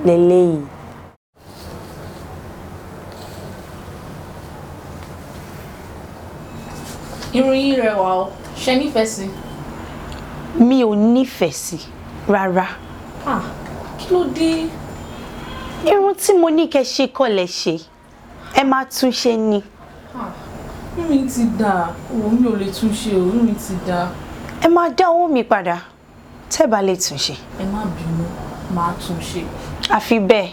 Lélẹ́yìí. Irun yín rẹwà o, ṣe nífẹ̀ẹ́ sí? Mi ò nífẹ̀ẹ́ sí rárá. Ah, kí ló dé? Irun tí mo ní kẹ́ ṣe kọ́ lẹ ṣe, ẹ máa tún ṣe ni. Ah, irun mi ti dà, òun mi ò lè tún ṣe o, irun mi ti dà. Ẹ máa dá owó mi padà tẹ́ bá lè tún ṣe. Ẹ má bínú, màá tún ṣe. Àfi bẹ́ẹ̀.